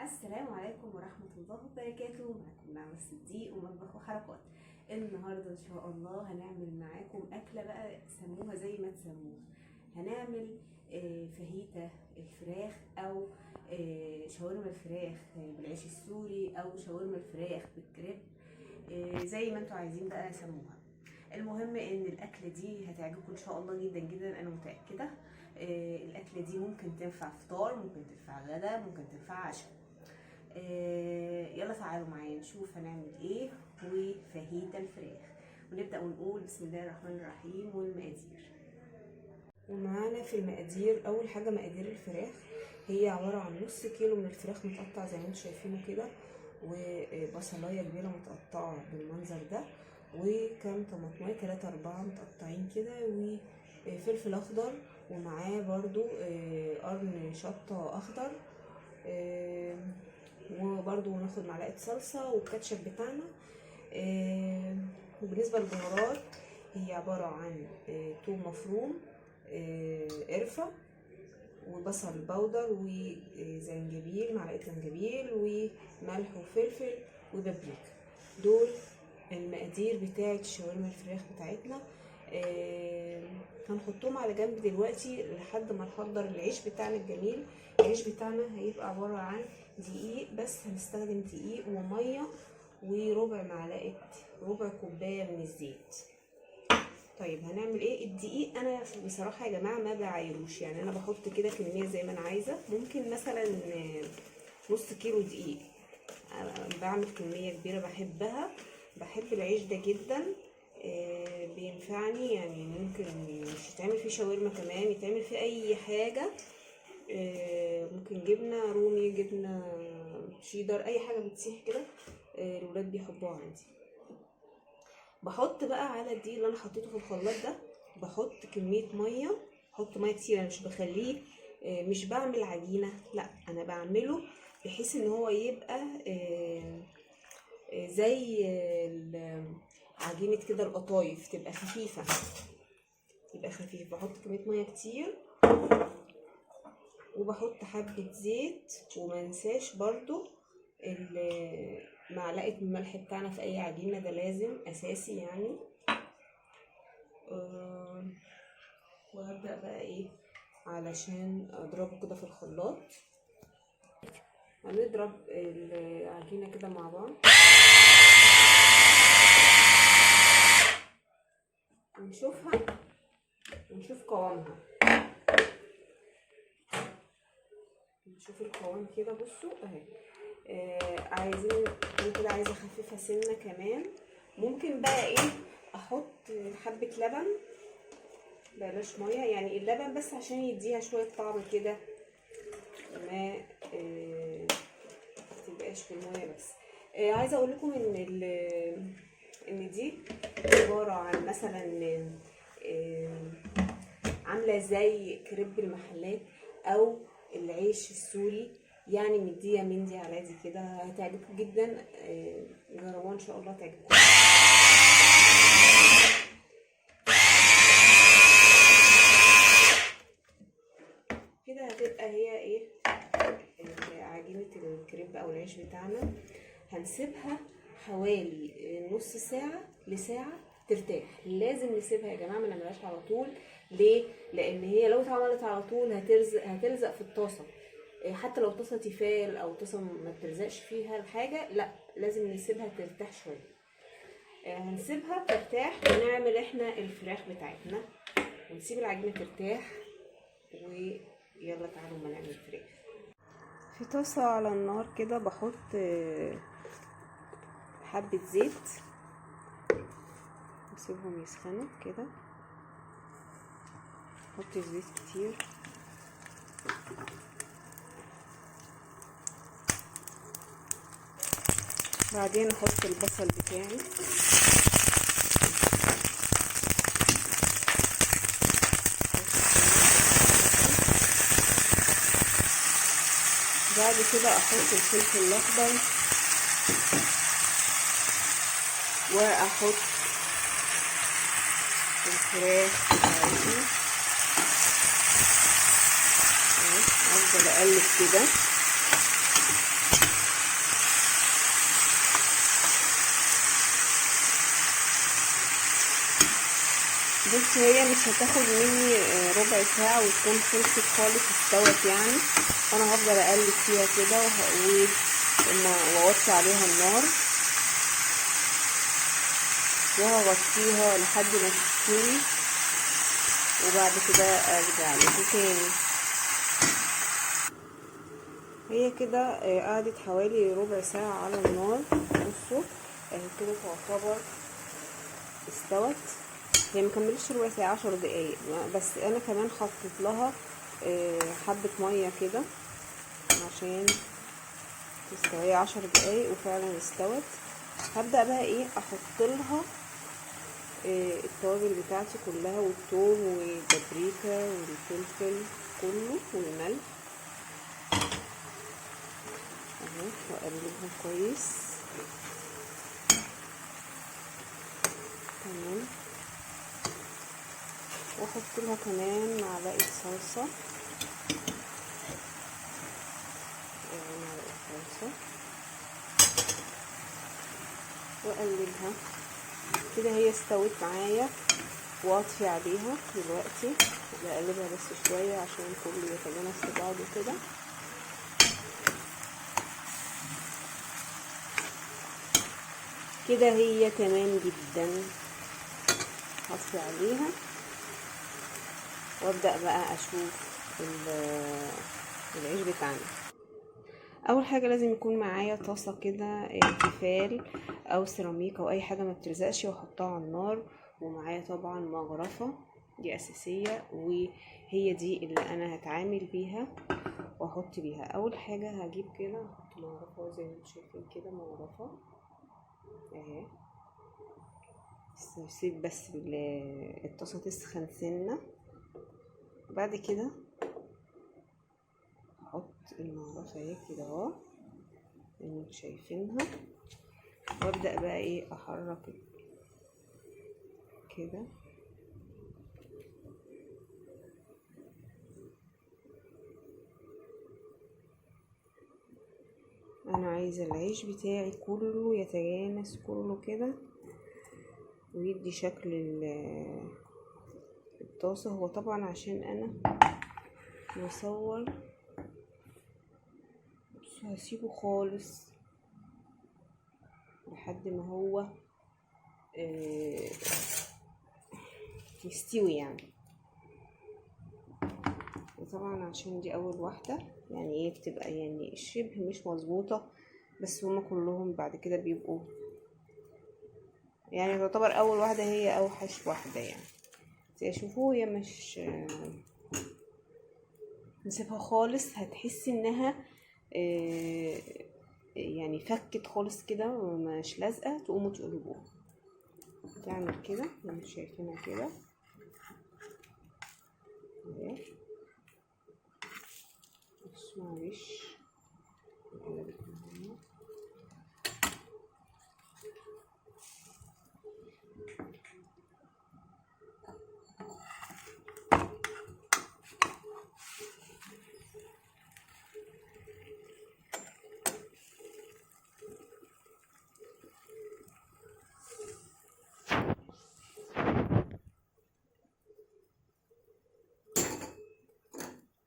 السلام عليكم ورحمة الله وبركاته. معكم نعمة الصديق ومطبخ وحركات. النهاردة إن شاء الله هنعمل معاكم أكلة بقى سموها زي ما تسموها. هنعمل فاهيتا الفراخ أو شاورما الفراخ بالعيش السوري أو شاورما الفراخ بالكريب، زي ما انتوا عايزين بقى سموها. المهم ان الاكلة دي هتعجبكم ان شاء الله جدا جدا، انا متاكدة. الاكلة دي ممكن تنفع فطار، ممكن تنفع غدا، ممكن تنفع عشاء. يلا تعالوا معايا نشوف هنعمل ايه وفاهيتا الفراخ، ونبدا ونقول بسم الله الرحمن الرحيم. والمقادير ومعانا في المقادير، اول حاجة مقادير الفراخ هي عبارة عن نص كيلو من الفراخ متقطع زي ما انتم شايفينه كده، وبصلايه كبيرة متقطعه بالمنظر ده، وكام طماطمايه 3 4 متقطعين كده، وفلفل اخضر، ومعاه برضو قرن شطه اخضر، وبرضو ناخد معلقه صلصه والكاتشب بتاعنا. وبالنسبة للبهارات هي عبارة عن توم مفروم، قرفه، وبصل بودر، وزنجبيل، معلقه زنجبيل، وملح وفلفل وبابريكا. دول المقادير بتاعه شاورما الفراخ بتاعتنا. هنحطهم على جنب دلوقتي لحد ما نحضر العيش بتاعنا الجميل. العيش بتاعنا هيبقى عبارة عن دقيق بس، هنستخدم دقيق ومية وربع معلقه، ربع كوباية من الزيت. طيب هنعمل ايه؟ الدقيق انا بصراحة يا جماعة ما بعايروش، يعني انا بحط كده كمية زي ما انا عايزه، ممكن مثلا نص كيلو دقيق، بعمل كمية كبيرة، بحبها، بحب العيش ده جدا، بينفعني، يعني ممكن مش يتعمل فيه شاورما، كمان يتعمل فيه اي حاجة، ممكن جبنه رومي، جبنه شيدر، اي حاجة بتسيح كده، الولاد بيحبوها عندي. بحط بقى على الدقيق اللي انا حطيته في الخلاط ده، بحط كمية مية، بحط مية كتير، انا مش بخليه، مش بعمل عجينه، لا انا بعمله بحيث ان هو يبقى زي عجينه كده القطايف، تبقى خفيفة، يبقى خفيف. بحط كمية مية كتير، وبحط حبه زيت، ومنساش برضو معلقه الملح بتاعنا في اي عجينه، ده لازم اساسي يعني. وهبدا بقى ايه علشان اضربه كده في الخلاط. هنضرب العجينة كده مع بعض ونشوفها ونشوف قوامها، نشوف القوام كده. بصوا اهي، عايزين انا كده عايزه اخففها سنة كمان. ممكن بقى ايه احط حبه لبن، بلاش مية، يعني اللبن بس عشان يديها شوية طعم كده، ما تبقاش بالمية بس. عايزه اقول لكم ان دي عبارة عن مثلا عامله زي كريب المحلات او العيش السوري، يعني مديه من دي على دي كده، هتعجبكم جدا. جربوها ان شاء الله تعجبكم. كده هتبقى هي ايه عجينه الكريب او العيش بتاعنا. هنسيبها حوالي نص ساعة لساعة ترتاح. لازم نسيبها يا جماعة، ما نعملهاش على طول. ليه؟ لان هي لو اتعملت على طول هتلزق في الطاسه، حتى لو طاسه تيفال او طاسه ما بتلزقش فيها الحاجة، لا لازم نسيبها ترتاح شوية. هنسيبها ترتاح ونعمل احنا الفراخ بتاعتنا، ونسيب العجينة ترتاح. ويلا تعالوا ما نعمل فراخ. في طاسه على النار كده بحط حبه زيت، نسيبهم يسخنوا كده، نحط زيت كتير. بعدين احط البصل بتاعي، بعد كده احط الفلفل الاخضر، واحط الفراخ بتاعتي. افضل اقلب كده. بص هي مش هتاخد مني ربع ساعة وتكون خلصت خالص، استوت يعني. انا هفضل اقلب فيها كده واوطي عليها النار وهغطيها لحد ما تستوي، وبعد كده ارجع لكم تاني. هي كده قعدت حوالي ربع ساعة على النار. بصوا اهي كده تعتبر استوت. هي مكملتش ربع ساعة، 10 دقايق بس. انا كمان حطيت لها حبة مية كده عشان تستوي 10 دقايق، وفعلا استوت. هبدأ بقى ايه، احط لها التوابل بتاعتي كلها، والثوم والبابريكا والفلفل كله والملح اهو، واقلبهم كويس. تمام. واحط لها كمان معلقه صلصه، معلقه صلصه، واقلبها كده. هي استوت معايا، واطفي عليها دلوقتي. بقلبها بس شوية عشان كله يتجانس في بعضه كده. كده هي تمام جدا. هطفي عليها وابدا بقى اشوف العيش بتاعنا. اول حاجة لازم يكون معايا طاسه كده تيفال او سيراميك او اي حاجة ما بتلزقش، واحطها على النار. ومعايا طبعا مغرفه، دي اساسية وهي دي اللي انا هتعامل بيها واحط بيها. اول حاجة هجيب كده احط مغرفه زي ما انتم شايفين كده، مغرفه اهي. سيب بس الطاسه تسخن سنة. بعد كده احط المغرفه اهي كده اهو زي ما انتم شايفينها، وابدا بقى ايه احرك كده. انا عايزه العيش بتاعي كله يتجانس كله كده ويدي شكل الطاسه. هو طبعا عشان انا بصور بس هسيبه خالص لحد ما هو يستوي يعني. وطبعا عشان دي اول واحدة يعني ايه بتبقى يعني شبه مش مظبوطة، بس هما كلهم بعد كده بيبقوا يعني تعتبر اول واحدة هي اوحش واحدة يعني. شوفوا هي مش نسيبها خالص، هتحسي انها يعني فكت خالص كده ومش لازقه، تقوموا تقلبوها تعمل كده زي ما انتوا شايفينها كده اهي. بس معلش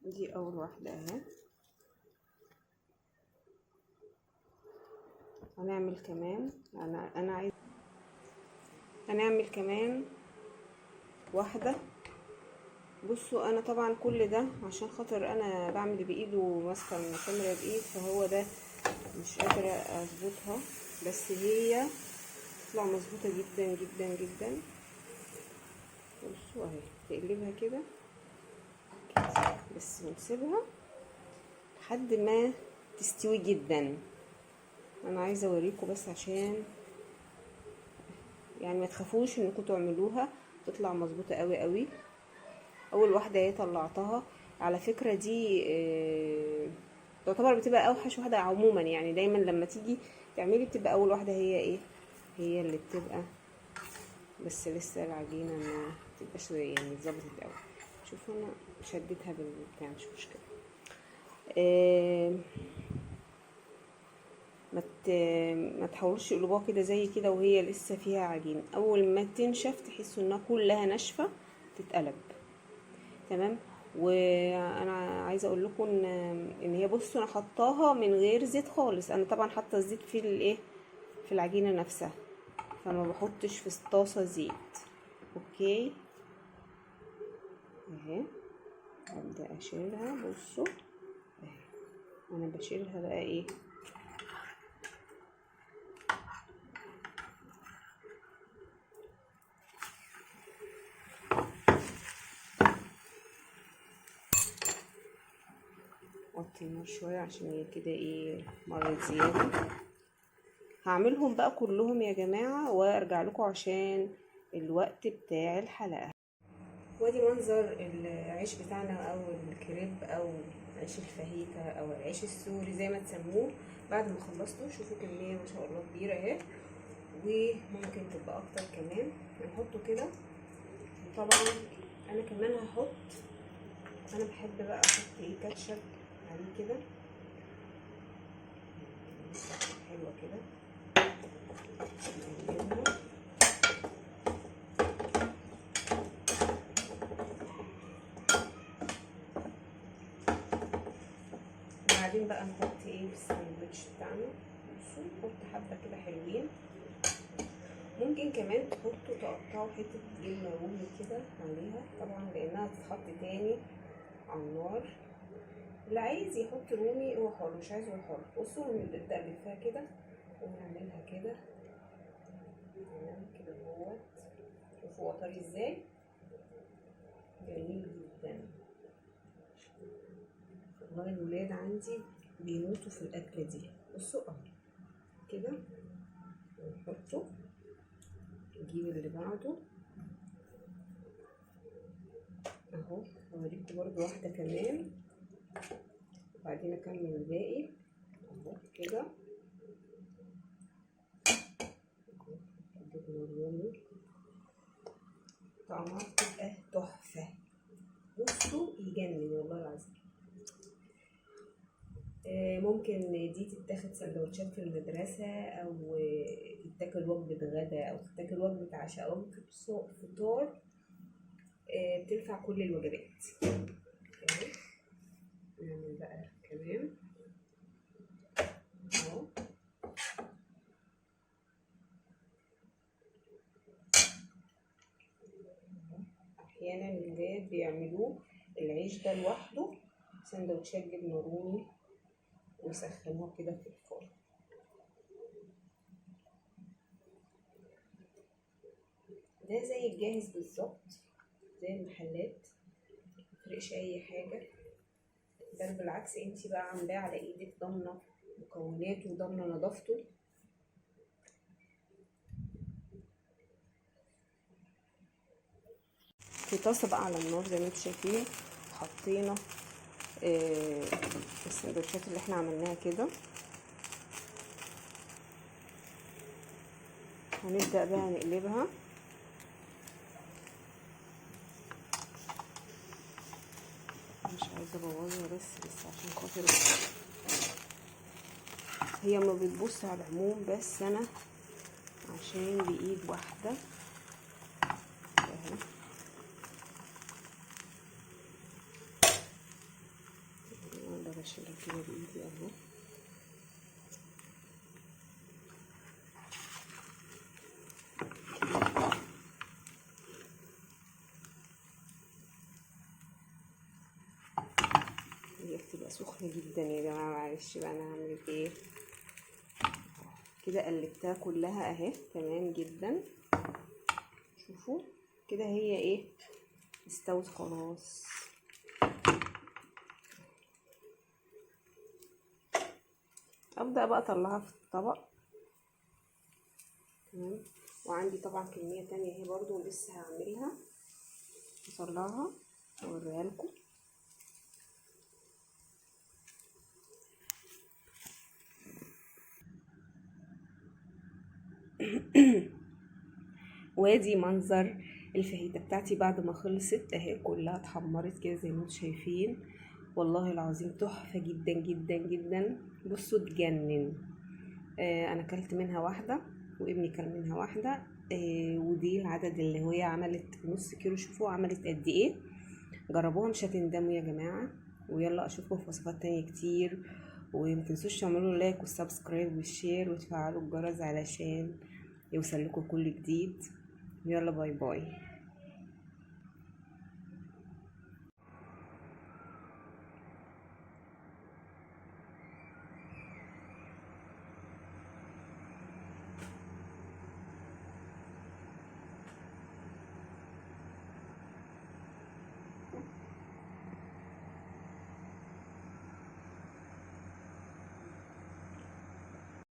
دي اول واحدة اهي. هنعمل كمان، انا عايز هنعمل كمان واحدة. بصوا انا طبعا كل ده عشان خاطر انا بعمل بايد وماسكه الكاميرا بايد، فهو ده مش قادرة اظبطها، بس هي تطلع مظبوطة جدا جدا جدا. بصوا اهي تقلبها كده بس، ونسيبها لحد ما تستوي جدا. انا عايزه اوريكم بس عشان يعني ما تخافوش انكم تعملوها، تطلع مظبوطة قوي قوي. اول واحدة اهي طلعتها. على فكرة دي تعتبر بتبقى اوحش واحدة عموما يعني، دايما لما تيجي تعملي بتبقى اول واحدة هي ايه، هي اللي بتبقى، بس لسه العجينة ما تبقاش يعني اتظبطت قوي. شوفوا انا شديتها بالبتاع مش مشكلة. ما ما تحاولوش تقلبوها كده زي كده وهي لسه فيها عجين. اول ما تنشف تحسوا انها كلها ناشفة تتقلب. تمام. وانا عايزه اقول لكم ان هي، بصوا انا حطاها من غير زيت خالص. انا طبعا حاطه الزيت في الايه، في العجينة نفسها، فما بحطش في الطاسه زيت. okay اهي، ابدا اشيلها. بصوا اهي انا بشيلها بقى ايه، وطي النار شوية عشان كده ايه مرة زيادة. هعملهم بقى كلهم يا جماعة وارجع لكم عشان الوقت بتاع الحلقة. وادي منظر العيش بتاعنا او الكريب او عيش الفاهيتا او العيش السوري زي ما تسموه. بعد ما خلصته شوفوا كمية ما شاء الله كبيرة اهي، وممكن تبقى اكتر كمان. هنحطه كده. وطبعا انا كمان هحط، انا بحب بقى احط ايه، كاتشب عليه كده حلوة كده، نقلبها. وبعدين بقى نحط ايه في الساندوتش بتاعنا. بصوا نحط حبه كده حلوين. ممكن كمان تحطوا تقطعوا حتة جبنه رومي كده عليها، طبعا لانها هتتحط تاني على النار. اللي عايز يحط رومي هو حر، مش عايز هو حر. بصوا هنبدا نلفها كده ونعملها كده، تمام كده اهوت. شوفوا هو طري ازاي، جميل جدا والله. الولاد عندي بيموتوا في الاكلة دي. بصوا اهو كده ونحطه، نجيب اللي بعده اهو. هوريكم برضو واحدة كمان وبعدين اكمل الباقي اهو كده. الجبنة الرومي طعمها بتبقى تحفة، بصوا يجنن والله العظيم. ممكن دي تتاخد سندوتشات في المدرسة، او تتاكل وجبة غدا، او تتاكل وجبة عشاء، او وجبة فطار. بتنفع كل الوجبات. نعمل بقى كمان اهو. احيانا الولاد بيعملوه العيش ده لوحده سندوتشات جبنه رومي ويسخنوه كده في الفرن. ده زي الجاهز بالظبط، زي المحلات، مفرقش اي حاجة، بل بالعكس انتي بقى عاملاه على ايدك، ضامنه مكوناته وضامنه نظافته. في طاسه بقى على النار زي ما انتم شايفين، حطينا السندوتشات اللي احنا عملناها كده. هنبدأ بقى نقلبها. مش عايزه ابوظها بس عشان خاطر هي ما بتبص على العموم، بس انا عشان بايد واحدة اهي. اقدر اشيلها كده بايدي اهو. هي بتبقى سخنة جدا يا جماعة، معلش بقى انا هعمل ايه كده. قلبتها كلها اهي، تمام جدا. شوفوا كده هي ايه، استوت خلاص. ابدا بقى اطلعها في الطبق. تمام. وعندي طبعا كمية تانية اهي برضو لسه هعملها، اطلعها واوريها لكم. وادي منظر الفاهيتا بتاعتي بعد ما خلصت اهي، كلها اتحمرت كده زي ما انتم شايفين. والله العظيم تحفة جدا جدا جدا. بصوا تجنن. انا اكلت منها واحدة وابني كل منها واحدة. ودي العدد اللي هي عملت نص كيلو. شوفوا عملت قد ايه. جربوها مش هتندموا يا جماعة. ويلا اشوفكم في وصفات تانية كتير، وما تنسوش تعملوا like وال subscribe وال share وتفعلوا الجرس علشان يوصل لكم كل جديد. يلا bye bye.